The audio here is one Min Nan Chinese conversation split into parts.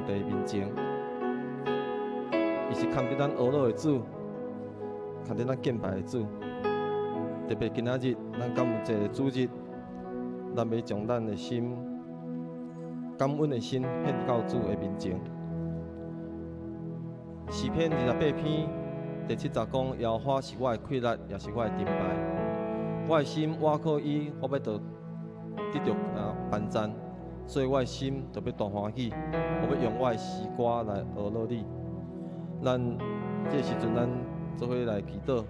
帝面前。伊是堪得咱呵咾的主，堪得咱敬拜的主。特別今仔日，咱感恩節的主日，咱欲將咱的心、感恩的心獻到主的面前。詩篇28篇第七節講：耶和華是我的氣力，也是我的盾牌。我的心倚靠伊，我欲得著頒讚，所以我的心就欲大歡喜。我欲用我的詩歌來呵咾你。咱這個時陣，咱做伙來祈禱，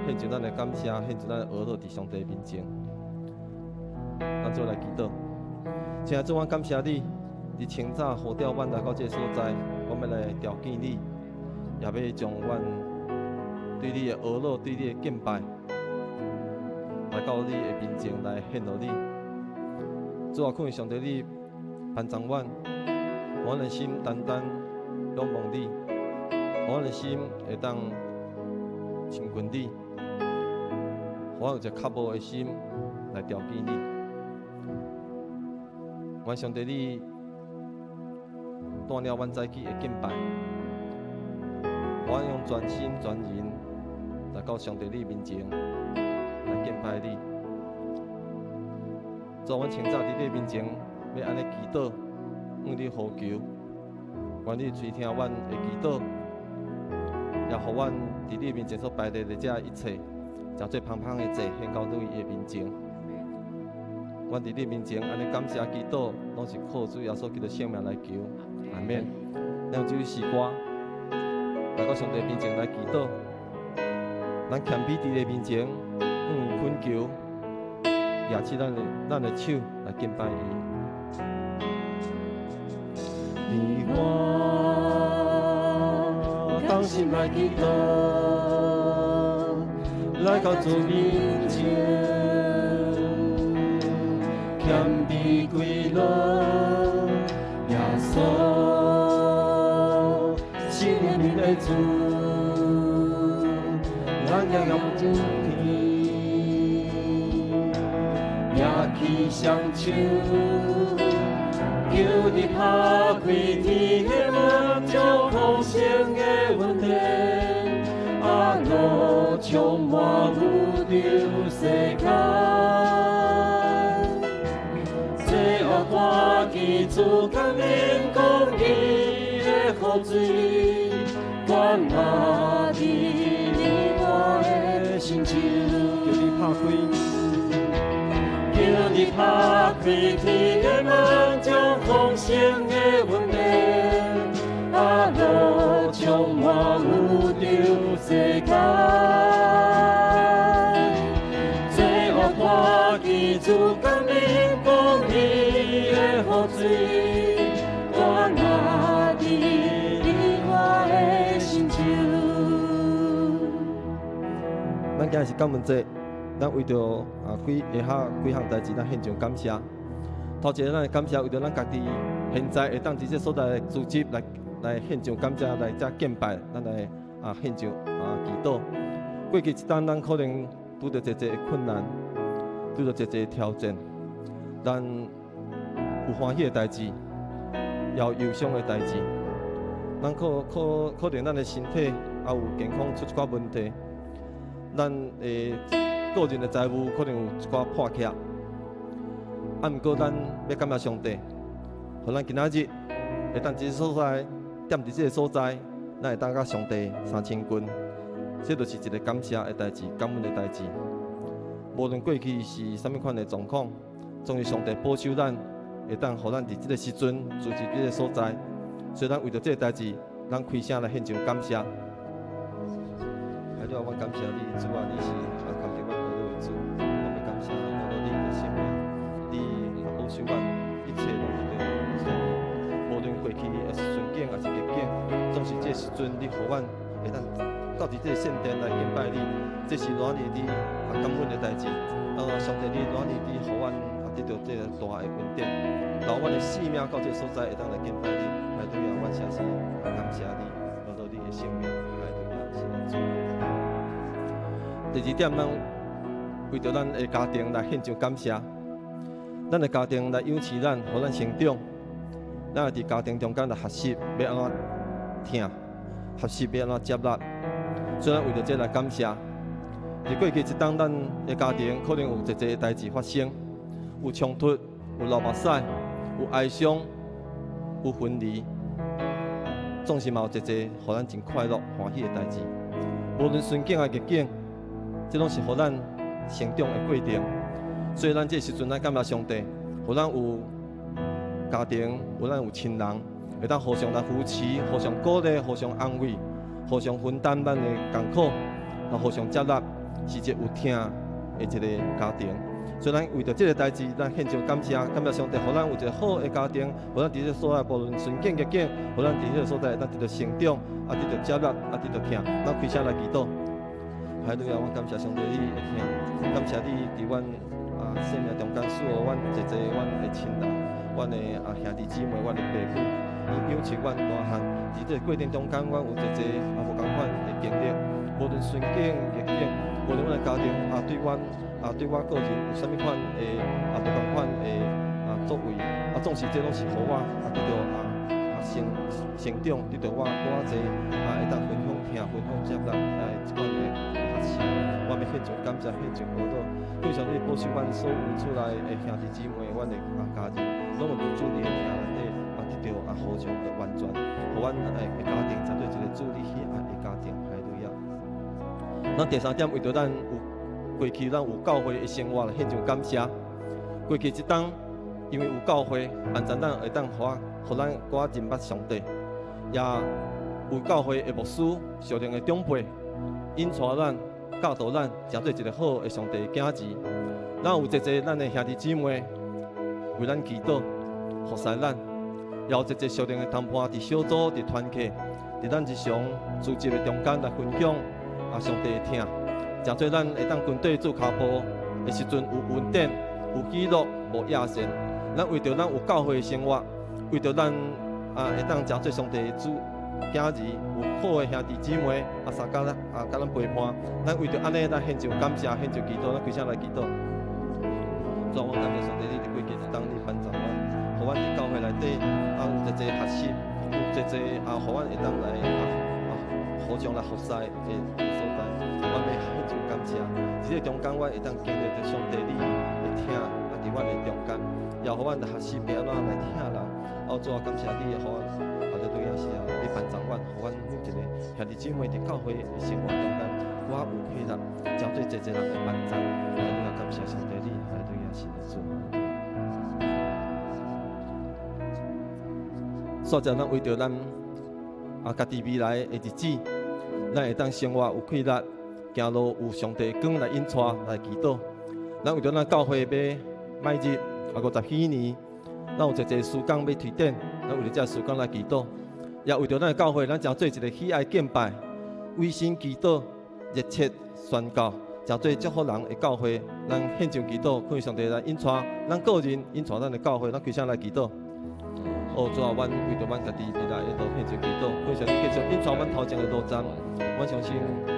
獻上咱的感謝，獻上咱的呵咾佇上帝面前。咱做伙來祈禱。親愛的主，阮感謝你，佇清早呼召阮來到這個所在，阮欲來朝見你，也欲將阮對你的呵咾、對你的敬拜，來到你的面前來獻予你。主啊，懇求上帝你幫助阮，予阮的心單單仰望你，予阮的心會當親近你，予阮有一個渴慕的心來朝見你。願上帝你帶領阮早起的敬拜，予阮用全心全人來到上帝你面前來敬拜你。主，阮清早佇你面前欲按呢祈禱，向你呼求，願你垂聽阮的祈禱，也予阮佇你面前所排列的這一切，誠做芳香的祭獻到你的面前。阮佇你面前按呢感謝祈禱，攏是靠主耶穌基督聖名來求，阿免。咱用這首詩歌來到上帝面前來祈禱，咱謙卑佇伊面前，向伊懇求，舉起咱的手來敬拜伊。你我同心來祈禱，來到主面前，謙卑跪落，耶穌是憐憫的主，咱仰仰天，舉起雙手，求你拍開天的門，將豐盛的恩典，啊，露充滿宇宙世間。最後看見主降臨公義的雨水，灌滿佇你我的心中。求你拍開，求你拍開天的門，將豐盛的恩典，啊，露充滿宇宙世間。最後看見主降臨公義的雨水，灌滿佇你我的心中。咱今日是感恩節，咱為著啊以下幾項代誌，咱獻上感謝。頭一个，咱會感謝為著咱家己現在會當佇這所在來組織來獻上感謝，來遮敬拜，咱來獻上祈禱。過去一冬，咱可能拄著濟濟的困難，拄著濟濟的挑戰，咱有歡喜的代誌，也有憂傷的代誌。咱可能咱的身體也有健康出一寡問題，咱的個人的財務可能有一寡破缺。啊，毋過咱欲感謝上帝，予咱今仔日會當佇這個所在，踮佇這個所在，咱會當佮上帝相親近，這就是一個感謝的代誌，感恩的代誌。無論過去是啥物款的狀況，總是上帝保守咱，會當予咱佇這個時陣住佇這個所在，所以咱為著這個代誌，咱開聲來獻上感謝。主啊，阮感謝你，主啊，你是堪得阮呵咾的主，我欲感謝呵咾你的聖名，你保守阮一切攏得順利，無論過去的順境抑是逆境，總是這時陣你予阮會當到佇這個聖殿來敬拜你，這是偌爾的感恩的代誌。上帝你偌爾的予阮得著這個大的恩典，留阮的性命到這個所在會當來敬拜你，哈利路亞，阮誠實感謝你，呵咾你的聖名，哈利路亞，是主。第二點，咱為著咱的家庭來獻上感謝，咱的家庭來養飼咱，予咱成長。咱會佇家庭中間來學習欲按怎疼，學習欲按怎接納，所以咱為著這來感謝。佇過去這冬，咱的家庭可能有濟濟代誌發生，有衝突，有流目屎，有哀傷，有分離，總是嘛有濟濟予咱真快樂、歡喜的代誌。無論順境抑逆境，這攏是予咱成長的過程。所以咱這時陣，咱感謝上帝，予咱有家庭，予咱有親人，會當互相來扶持、互相鼓勵、互相安慰、互相分擔咱的艱苦，來互相接納，是一個有疼的一個家庭。所以咱為著這個代誌，咱獻上感謝，感謝上帝，予咱有一個好的家庭，予咱佇這個所在，無論順境逆境，予咱佇這個所在，咱得著成長，啊，得著接納，啊，得著疼。咱開聲來祈禱。哈利路亞，阮感謝上帝你的疼，感謝你佇阮生命中間賜予阮濟濟阮的親人，阮的兄弟姊妹，阮的爸母，伊養育阮大漢。佇這個過程中間，阮有濟濟無仝款的經歷，無論順境逆境，無論阮的家庭對阮對我個人有啥物款的無仝款的作為，總是這攏是予我得著成成長，得著我閣較濟會當分享疼、分享接納這款的學習。我欲獻上感謝，獻上祈禱。求上帝保守阮所有厝內的兄弟姊妹，阮的家人，攏有佇主你的疼內底得著互相的完全，予阮的家庭成做一個主你喜愛的家庭。哈利路亞。咱第三點，為著咱有過去，咱有教會的生活來獻上感謝。過去這冬，因為有教會，按讚咱會當予咱閣較認捌上帝，也有教會的牧師、屬靈的長輩引帶咱、教導咱，成做一個好的上帝的囝兒。咱有濟濟咱的兄弟姊妹為咱祈禱、服侍咱，也有濟濟屬靈的同伴佇小組、佇團契、佇咱日常組織的中間來分享上帝的疼，成做咱會當跟綴主跤步的時陣有恩典、有喜樂、無厭倦。咱為著咱有教會的生活，為著咱會當成做上帝的子囝兒，有好的兄弟姊妹相佮咱佮咱陪伴。咱為著按呢，咱獻上感謝，獻上祈禱，咱開聲來祈禱。主啊，我感謝上帝，你佇過去一冬你幫助阮，予阮佇教會內底有濟濟學習，有濟濟予阮會當來互相來服侍的所在。阮欲獻上感謝，佇這個中間，阮會當經歷著上帝你的疼，佇阮的中間，也予阮來學習欲按怎來疼人。哦，主啊，感謝你，予阮哈利路亞是啊，你幫助阮，予阮每一個兄弟姊妹佇教會的生活中間，我有配合，成做濟濟人的幫助。哈利路亞，感謝上帝你，哈利路亞是主。煞者，咱為著咱家己未來的日子，咱會當生活有氣力，行路有上帝的光來引帶來祈禱。咱為著咱教會欲邁入50禧年，咱有濟濟事工欲推展，咱為著這事工來祈禱。也為著咱的教會，咱成做一個喜愛敬拜、委身祈禱、熱切宣教，成做祝福人的教會。咱獻上祈禱，懇求上帝來引帶咱個人，引帶咱的教會，咱開聲來祈禱。哦，主啊，阮為著阮家己未來會當獻上祈禱，懇求上帝繼續引帶阮頭前的路程。阮相信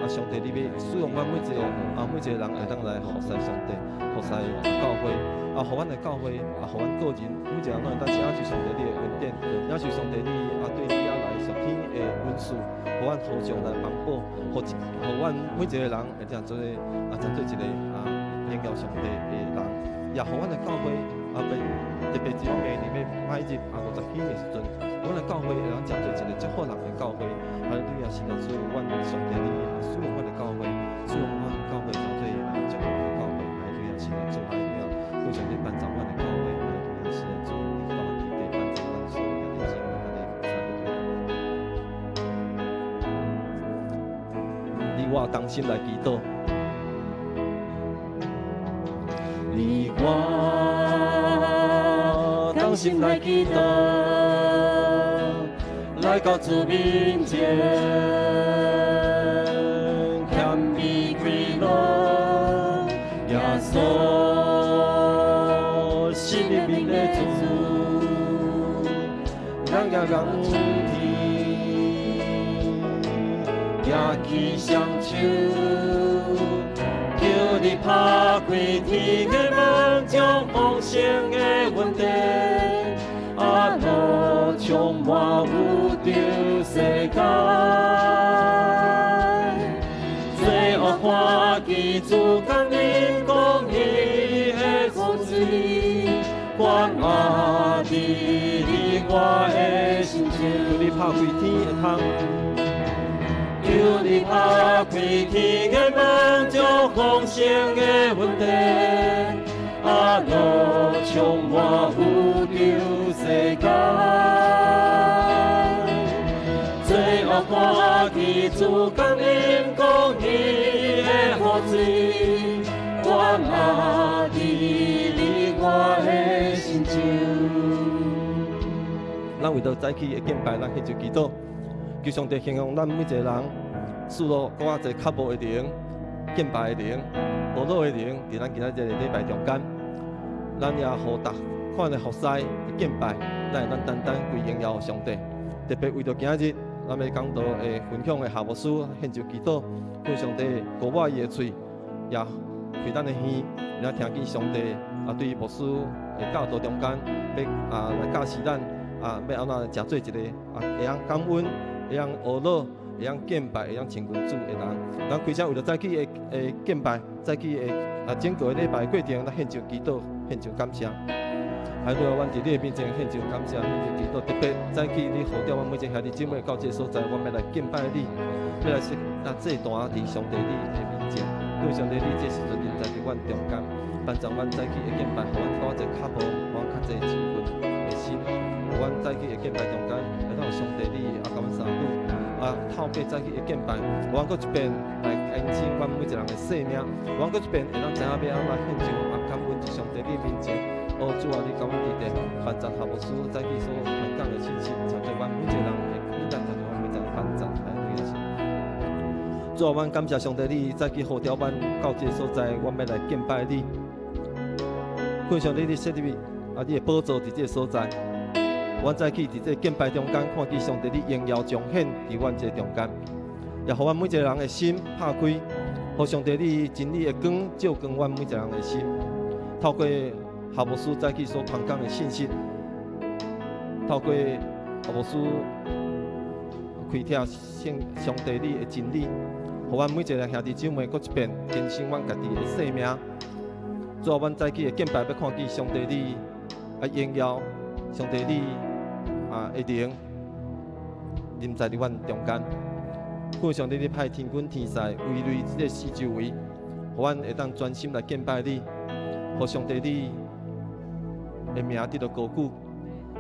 上帝你欲使用阮每一個人會當來服侍上帝，服侍教會，予阮的教會，予阮個人，每一個人攏會當領受上帝你的恩典，領受上帝你對你來屬天的恩賜，予阮互相來幫補，予阮每一個人會當做成做一個榮耀上帝的人，也予阮的教會特別是明年欲邁入50禧年的時陣，阮的教會會當成做一個祝福人的教會。哈利路亞，是的主，阮上帝你使用阮的教會，使用阮教會成做祝福人的教會。哈利路亞，是的主，哈利路亞，求上帝幫助阮的教會。哈利路亞，是的主，你到阮地幫助阮所有兄弟姊妹，哈利路亞。你我同心來祈禱。你我同心來祈禱，來到主面前，謙卑跪落，耶穌是立命的主，咱也共天，舉起雙手。求你拍開天的門，將豐盛的恩典落充滿宇宙世間。最後看見主降臨公義的雨水，懸壓佇你我的身上。求你拍開天的窗，求你拍開天的門，將豐盛的恩典，啊，落充滿宇宙世間。最後看見主降臨公義的雨水，懸壓佇你我的身上。咱為著早起的敬拜，咱獻上祈禱，求上帝興旺咱每一個人，賜予閣較濟渴慕的靈、敬拜的靈、學樂的靈，佇咱今仔這个禮拜中間，咱也予逐款的服侍的敬拜，咱會當單單歸榮耀上帝。特別為著今仔日，咱欲講道的分享的夏牧師獻上祈禱，求上帝膏抹伊的喙，也開咱的耳，來聽見上帝啊對牧師的教導中間，欲啊來教示咱啊，欲按怎成做一個啊會曉感恩、會曉學樂、會曉敬拜、會曉親近主的人。咱開始為著早起的的敬拜，早起的啊整個禮拜過程，咱獻上祈禱，獻上感謝。還有，阮佇你的面前獻上感謝，獻上祈禱。特別早起你呼召阮每一個兄弟姊妹到這個所在，阮欲來敬拜你，欲來設啊祭壇佇上帝你的面前。因為上帝你這時陣臨在佇阮中間，幫助阮早起的敬拜，予阮較濟渴慕，予阮較濟親近的心，予阮早起的敬拜中間，會當有上帝你啊，共阮相拄啊，透過早起的敬拜，予阮閣一遍來更新阮每一個人的生命，予阮閣一遍會當知影欲按怎獻上啊感恩佇上帝你面前。哦，主啊，你共阮佇咧幫助夏牧師早起所傳講的信息，成做阮每一個人的鼓勵，成做阮每一個人幫助，來對的是。主啊，阮感謝上帝，你早起呼召阮到這個所在，阮欲來敬拜你。感謝上帝，你設立啊，你的寶座佇這個所在。阮早起佇這個敬拜中間，看見上帝你榮耀彰顯佇阮這個中間，也予阮每一個人的心拍開，予上帝你真理的光照光阮每一個人的心。透過夏牧師早起所傳講的信息，透過夏牧師開啟聖上帝你的真理，予阮每一個兄弟姊妹閣一遍更新阮家己的生命。主啊，阮早起的敬拜，欲看見上帝你啊榮耀，上帝你啊的靈臨在佇阮中間。求上帝你派天軍天使圍圍這個四周圍，予阮會當專心來敬拜你，予上帝你的名得到高舉。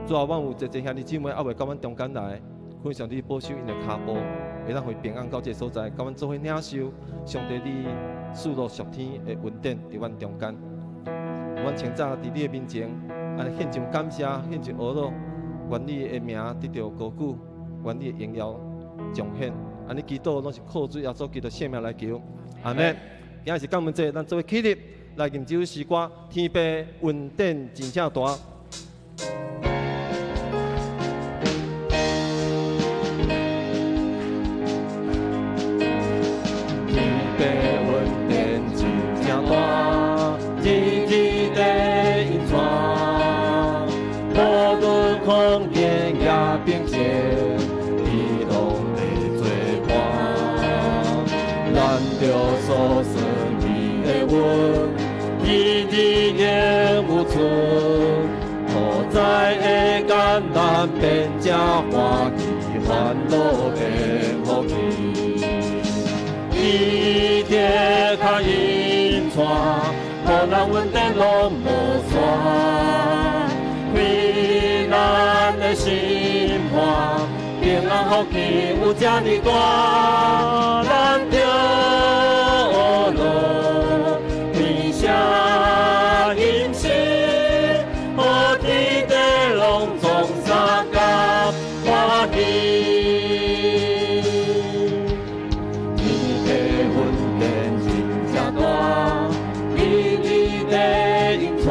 主啊，阮有濟濟兄弟姊妹猶未到阮中間來，求上帝保守𪜶的跤步，會當予平安到這個所在，共阮做伙領受上帝你賜落屬天的恩典佇阮中間。阮清早佇你的面前，按呢獻上感謝，獻上阿樂，願你的名得到高舉，願你的榮耀彰顯。按呢祈禱攏是靠主耶穌基督聖名來求，阿們。今仔是感恩節，咱做伙起立來吟這首詩歌，天父恩典真正大。天父恩典真正大，日日地引帶，無論風言也平靜，伊攏會做伴。咱著所算伊的恩，日日仍有存，苦在的艱難變成歡喜，煩惱變福氣。伊的跤引帶，予咱恩典攏無散，開咱的心肝，平安福氣有這呢大，咱著學樂，天聲音聲，予天地攏總相共歡喜。天父恩典真正大，日日地引帶，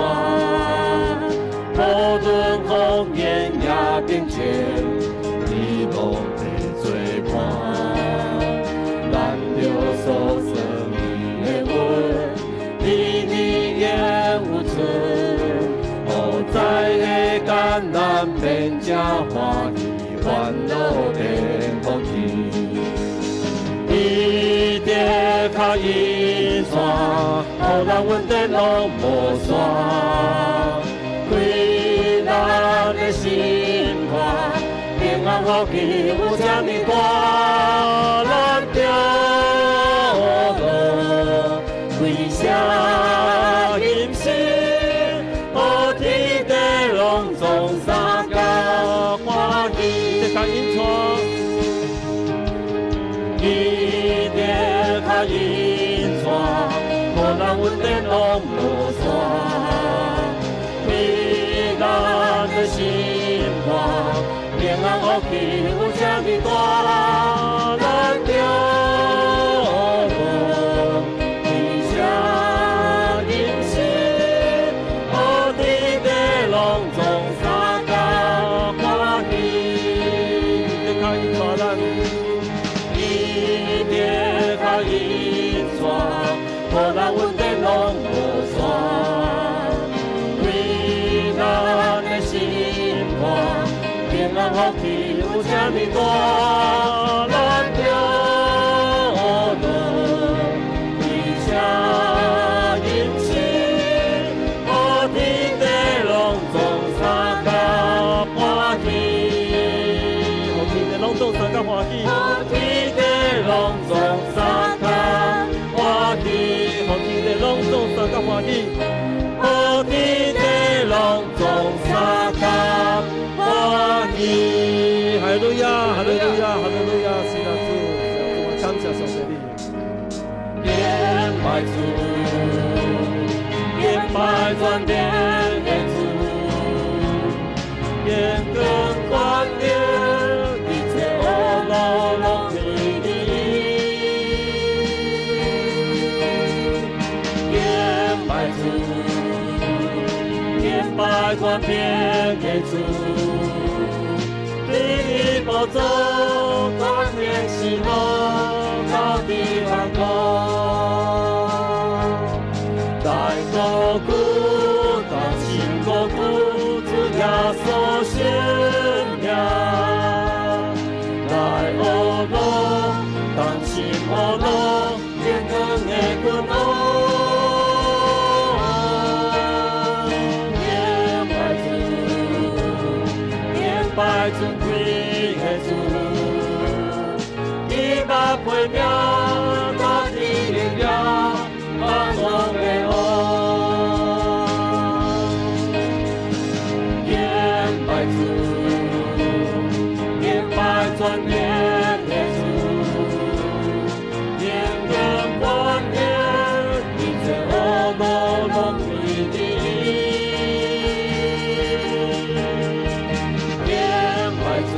無論風言也平靜，伊攏會做伴。咱著所算伊的恩，真正歡喜，歡樂變福氣。伊的跤引帶，予咱恩典攏無散，開咱的心肝，平安福氣有這呢大，咱著樂，歸聲吟詩，予天地攏總相共歡喜。的跤引帶，伊的跤引帶，予咱恩典攏無散，開咱的心肝，平安福氣有這呢大，咱著樂，歸聲吟詩，予天地攏總相共歡喜。的跤引帶咱，伊的跤引帶，予咱恩典攏無散，開咱的心肝，平安福氣有這呢大，咱著樂，歸聲吟詩，予天地攏總相共歡喜。予天地攏總相共歡喜，予天地攏總相共歡喜，予天地攏總相共歡喜，予天地攏總相共歡喜。哈利路亞，哈利路亞，哈利路亞，是啦主，是啦主，我感謝上帝你。敬拜主，敬拜全能的主，榮光權能，一切惡路攏歸你。敬拜主，敬拜權柄的主，你寶座權能喜樂，到地萬古。來高舉，同心高舉，主耶穌聖名。來學樂，同心學樂，榮光的君王。敬拜主，敬拜尊貴的主，伊把配名，大地榮耀，萬王的王。敬拜主，敬拜全能的主，榮光權能，一切惡路攏歸你。敬拜主，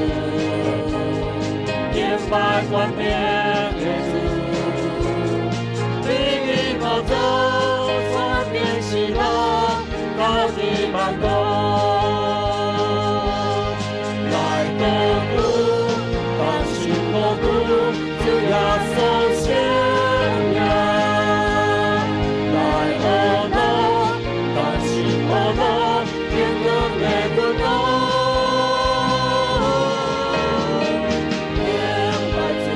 敬拜權柄的主，你的寶座全面喜樂，高地萬古。來高舉，同心高舉，主耶穌聖名。來學樂，同心學樂，榮光的君王。敬拜主，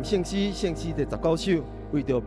聖詩，聖詩第19首，為著